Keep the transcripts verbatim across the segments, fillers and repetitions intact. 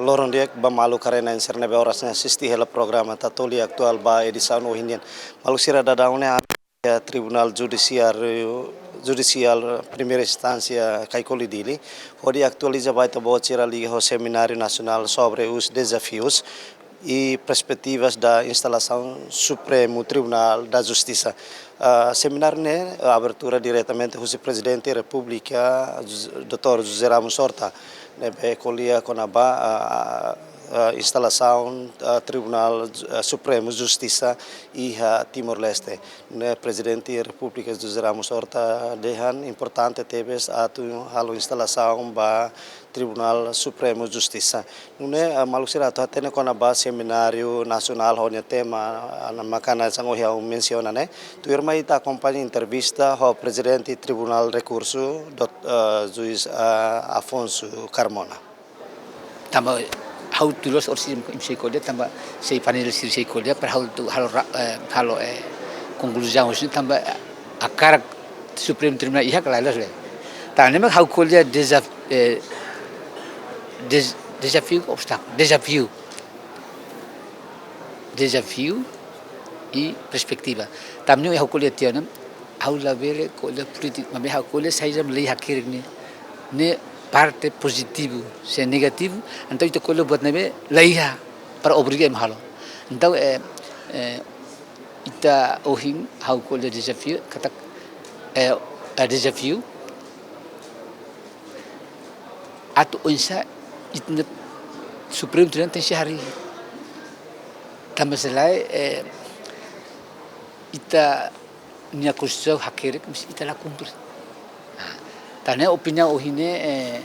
Loron di'ak ba maluk haree-na'in sira ne'ebé oras ne'e asisti hela programa Tatoli Atuál ba edisaun ohin nian. Maluk sira, daudaun ne'e ami iha Tribunál Judisiáriu, Judisiál Primeira Instánsia Caicoli Dili, hodi atualiza ba ita-boot sira liga ho Semináriu Nasionál sobre os Desafios e Perspectivas da Instalação Supremo Tribunal da Justiça. Ah, semináriu ne'e, ah, abertura diretamente husi Prezidente Repúblika, José, doutór José Ramos Horta, ne'ebé ko'alia kona-ba, ah, ah, instalasaun, ah, Tribunál, ah, Supremo Justisa iha Timor-Leste. Ne'e Prezidente Repúblika José Ramos Horta dehan importante tebes atu halo instalasaun ba Tribunál Supremo Justisa. Nune'e, ah, maluk sira atu hatene kona-ba semináriu nasionál ho nia tema, ah, maka hanesan ohin ha'u mensiona ne'e. Tuirmai ita akompaña entrevista ho Prezidente Tribunál Rekursu, dot, ah, Juís, ah, Afonso Carmona. Tanba ha'u tuir loos orsida imi sei ko'alia, tanba sei painel sira sei ko'alia, para ha'u atu halo ra-, eh, halo, eh, konkluzaun orsida, tanba, eh, hakarak Supremo Tribunál iha ka lae, loos, eh. Tan ne'e mak ha'u ko'alia dezaf-, eh, dez-, dezafiu, obstákulu, dezafiu. Dezafiu i perspetiva. Tan ne'e ha'u ko'alia tiha ona, ha'u labele ko'alia polítika, maibé ha'u ko'alia saida mak lei hakerek ne'e, ne'e parte pozitivu, se negativu, entaun ita ko'alia buat ne'ebé la iha para obriga ema halo. Entaun, eh, eh, ita ohin ha'u ko'alia dezafiu, katak, eh, eh, dezafiu, atu oinsá ita-nia Supremo Tribunál tenke harii. Tanba se lae, eh, ita-nia Konstituisaun hakerek, mas ita la kumpre. Ah, tan ne'e opiniaun ohin ne'e, eh,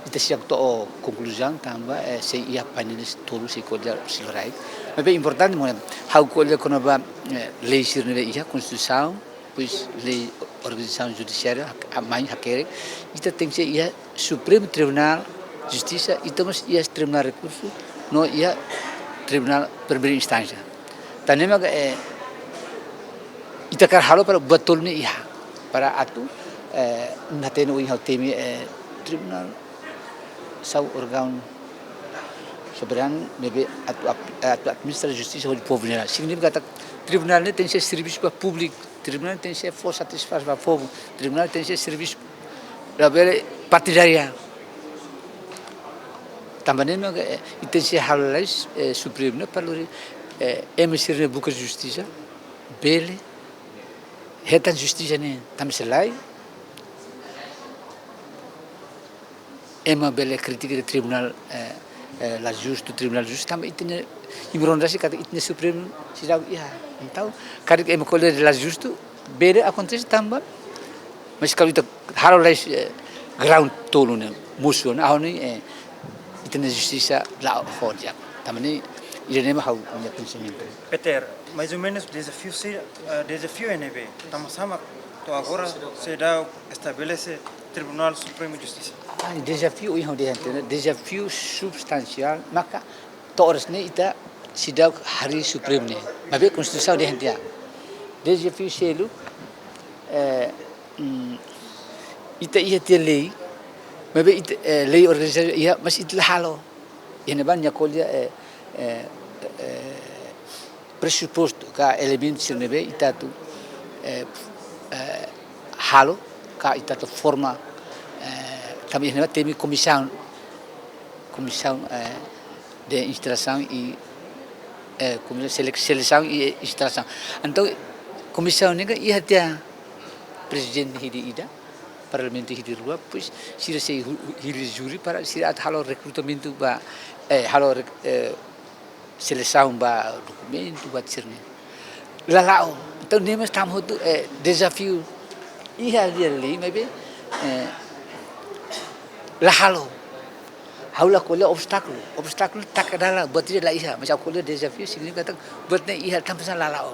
ita seidauk to'o konkluzaun tanba, eh, sei iha painel tolu sei ko'alia sira-ne'e. Maibé importante mós, ha'u ko'alia kona-ba, eh, lei sira ne'ebé iha Konstituisaun, depois lei organizasaun judisiária, hak-, a mai hakerek, ita tenke iha Supremo Tribunál Justisa, ita mós iha Tribunál Rekursu, no iha Tribunál Primeira Instánsia. Tan ne'e mak, eh, ita hakarak halo para buat tolu ne'e iha. Para atu, eh, imi hatene ohin ha'u temi, eh, tribunál sai órgaun soberanu ne'ebé atu ap-, atu administra justisa hodi povu nian. Signifika katak tribunál ne'e tenke servisu ba públiku, tribunál tenke fó satisfasaun ba povu, tribunál tenke servisu, labele partidária. Tanba ne'e mak, eh, ita tenke halo lalais, eh, Supremo ne'e para lori, eh, ema sira ne'ebé buka justisa bele hetan justisa ne'e, tanba se lae ema bele kritika tribunál, eh, eh, la justu, tribunál justu, tanba ita-nia, imi rona rasik katak ita-nia Supremo seidauk iha. Entaun, karik ema ko'alia la justu, bele akontese tanba, mas kalau ita halo lalais, eh, ground tolu ne'e, mosu ne'e, ha'u hanoin, eh, ita-nia justisa la ho di'ak. Tanba ne'e, ida-ne'e mak ha'u-nia pensamentu. Peter, mais ou menos dezafiu se, eh, dezafiu ne'ebé, tanba sá mak to'o agora seidauk estabelese Tribunál Supremu Justisa. Ah, dezafiu, ohin ha'u dehan tiha ona, dezafiu substansiál, maka to'o oras ne'e ita seidauk harii Supremu ne'e. Maibé Konstituisaun dehan tiha. Dezafiu seluk, eh, mm, ita iha tiha lei, maibé ita, eh, lei organizasaun iha, mas ita la halo. Iha ne'ebá nia ko'alia, eh, eh, eh, presupostu ka elementu sira ne'ebé ita atu, eh, eh, halo ka ita atu forma, eh, tanba iha ne'ebá temi komisaun, komisaun, eh, de instalasaun i, eh, komisaun selek-, selesaun i, eh, instalasaun. Entaun komisaun ne'e kan iha tiha prezidente hili ida, parlamentu hili rua, depois sira sei hu-, hu-, hili júri para sira atu halo rekrutamentu ba, eh, halo rek-, eh, selesaun ba dokumentu, ba sira-ne'e. La la'o. Entaun, ne'e mós tama hotu, eh, dezafiu. Iha lia lei, maibé, eh, la halo. Ha'u la ko'alia obstákulu. Obstákulu taka dala, buat ida la iha. Mas ha'u ko'alia dezafiu, signifika katak buat ne'e iha, tanba sá la la'o.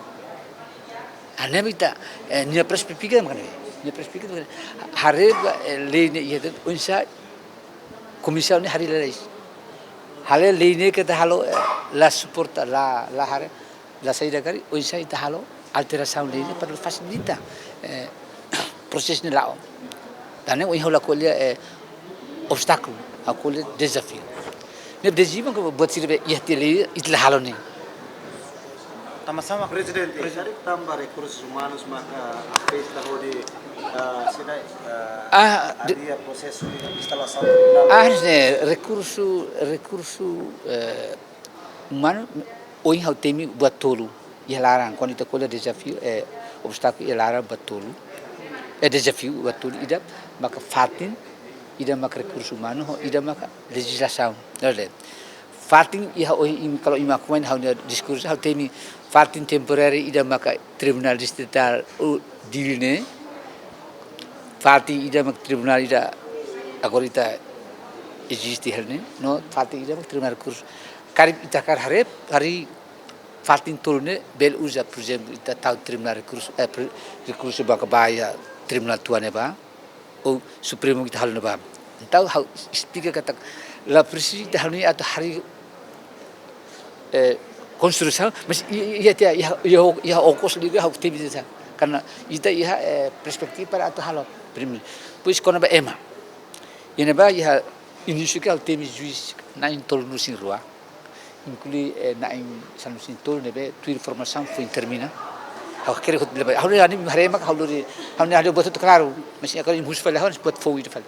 Ah, ne'e mak ita, eh, nia perspektiva mak ne'e. Nia perspektiva mak ne'e. Haree ba, eh, lei ne'e iha, oinsá komisaun ne'e harii lalais. Halo lei ne'e ke ita halo, eh, la suporta, la, la haree, la saida karik, oinsá ita halo alterasaun lei ne'e para fasilita, eh, prosesu ne'e la'o. Tan ne'e ohin ha'u la ko'alia, eh, obstákulu, ha'u ko'alia dezafiu. Ne'e dezima ke buat sira be iha tiha lei ita la halo ne'e. Tanba sá mak Prezidente, Prezidente, karik tanba rekursus umanus maka afeta hodi, eh, sida, eh, Ah, de- adia prosesu de instalasaun tribunál. Ah, ne'e, rekursu, rekursu, eh, umanu, ohin ha'u temi buat tolu iha laran, kuandu ita ko'alia dezafiu, eh, obstákulu iha laran buat tolu. Eh, dezafiu buat tolu, ida maka fatin, ida maka rekursu umanu, ho ida maka lejizlasaun. Dale. Fatin iha ohin, kalau imi akmai ha'u-nia diskursu, ha'u temi fatin temporáriu ida maka Tribunál Distritál Dili ne'e, fatin ida maka tribunál ida agora ita eziste hela ne'e, no fatin ida maka tribunál rekursu. Karik ita hakarak haree, harii fatin tolu ne'e bele uza, por ezemplu, ita tau tribunál rekursu, eh, pre-, rekursu ba ka ba iha tribunál tuan ne'ebá, ou Supremu ita halo ne'ebá. Entaun ha'u esplika katak la presiza ita halo ne'e atu harii, eh, konstrusaun, mas i-, i-, iha tiha, iha, iha, iha okos liga ha'u temi tiha. Karena ita iha, eh, perspetiva para atu halo primeiru. Pois kona-ba ema. Iha ne'ebá iha inísiu ke ha'u temi juís na'in tolunulu-resin-rua. Inklui, eh, na'in sanulu-resin-tolu ne'ebé tuir formasaun foin termina. Ha'u kere hot bele ba. Ha'u-nia, ha'u-nia haree mak ha'u lori, ha'u-nia haree buat hotu klaru. Mas agora imi husu fali ha'u buat foun ida fali.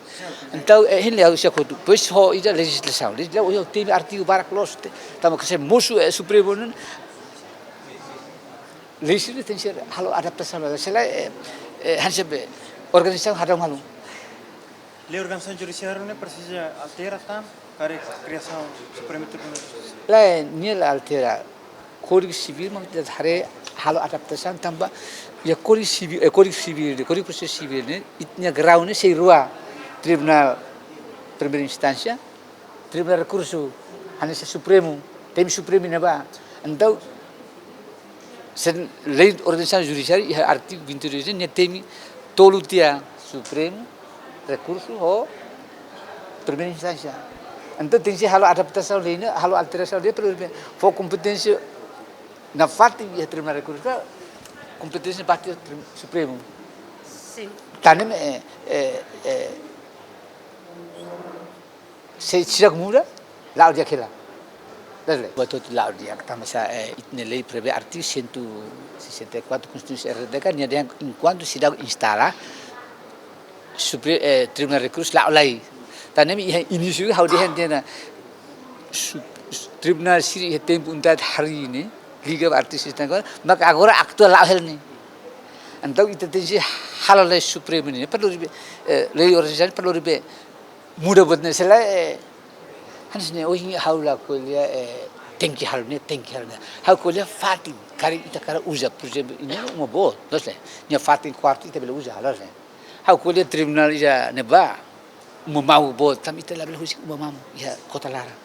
Entaun, eh, hein le ha'u siak hotu. Pois ho ida lejizlasaun. Lejizlasaun, ha'u temi artigu barak loos. Tanba ke se mosu, eh, Supremu ne'e, lei sira tenke ser halo adaptasaun. Se lae, eh, eh, hanesan be organizasaun hadau malu. Lei organizasaun judisiáriu ne'e presiza altera tan, karik kriasaun Supremu Tribunál Justisa. Lae, nia la altera. Kódigu Sivíl mak ita haree halo adaptasaun tanba iha Kódigu Sivíl, eh, Kódigu Sivíl, Kódigu Prosesu Sivíl ne'e, ita-nia grau ne'e sei rua, Tribunál Primeira Instánsia, Tribunál Rekursu, hanesan Supremu, temi Supremu iha ne'ebá. Entaun, se lei organizasaun judisiária iha artigu vinte e dois ne'e, nia temi tolu tiha, Supremu, Rekursu ho Primeira Instánsia. Entaun tenke halo adaptasaun lei ne'e, halo alterasaun lei para fó kompeténsia nafatin iha Tribunál Rekursu, kompeténsia ba iha Trim-, Supremu. Sin. Tan ne'e, eh, eh, eh, se seidauk muda, la'o di'ak hela. Dale. Buat hotu la'o di'ak, tanba sá, eh, ita-nia lei prevee artigu cento e sessenta e quatro Konstituisaun R D K, nia dehan enkuantu seidauk instala Supre-, eh, Tribunál Rekursu la'o lai. Tan ne'e iha inísiu ha'u dehan tiha ona su-, su-, tribunál sira iha tempu unidade harii ne'e, liga ba artigu sessenta e quatro, maka agora atuál la'o hela ne'e. Entaun ita tenke halo lei Supremu ne'e, para lori be, eh, lei organizasaun para lori be muda buat ne'e, se lae, eh, hanesan ne'e, ohin ha'u la ko'alia, eh, tenke halo ne'e, tenke halo ne'e. Ha'u ko'alia fatin, karik ita hakarak uza, por ezemplu, ne'e uma boa, loos ne'e. Nia fatin kuartu ita bele uza, loos ne'e. Ha'u ko'alia tribunál iha ne'ebá, uma mamuk boot, tanba ita labele husik uma mamuk iha kota laran.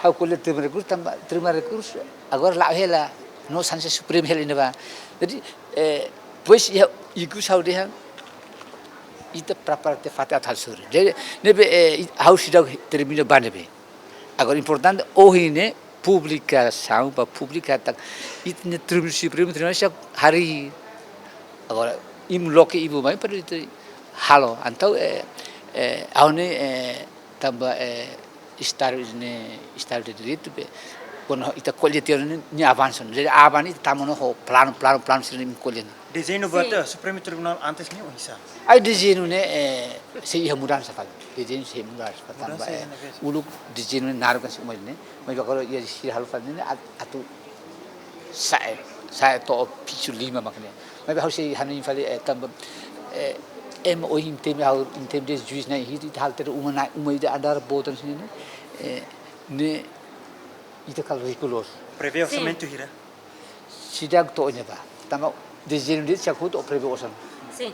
Ha'u ko'alia Tribunál Rekursu, tanba Tribunál Rekursu agora la'o hela, no sansa Supremu hela iha ne'ebá. Jadi, eh, pois iha ikus ha'u dehan, ita prepara tiha fatin atu halo sorin. Jadi, ne'ebé, eh, ha'u seidauk termina ba ne'ebé. Agora importante, ohin ne'e, publikasaun, ba publika katak ita-nia Tribunál Supremu, Tribunál sira harii. Agora, imi loke ibu mai para ita halo. Entaun, eh, eh, ha'u ne'e, eh, tanba, eh, Estadu ne'e, Estadu de Direitu be, kuandu ita ko'alia tiha ona ne'e, nia avansa. Jadi, aban ita tama ona ho planu, planu, planu sira ne'e imi ko'alia ne'e. Dezeñu buat, eh, Supremu Tribunál antes ne'e oinsá? Ai dezeñu ne'e, eh, sei iha mudansa fali. Dezeñu sei mudansa fali. Tanba, eh, uluk dezeñu ne'e naruk kan sei uma ne'e. Maibé agora iha sira halo fali ne'e at-, atu sa'e, sa'e to'o pisu lima mak ne'e. Maibé ha'u sei hanoin fali, eh, tanba, eh, ema ohin temi ha'u, temi dehan juís na'in hitu, ita halo tiha uma na'in, uma ida andar boot hanesan ne'e. Eh, ne'e ita kala rikulos. Prevee orsamentu hira? Seidauk to'o iha ne'ebá. Tanba dezeñu de'it seidauk hotu prevee orsamentu. Sin.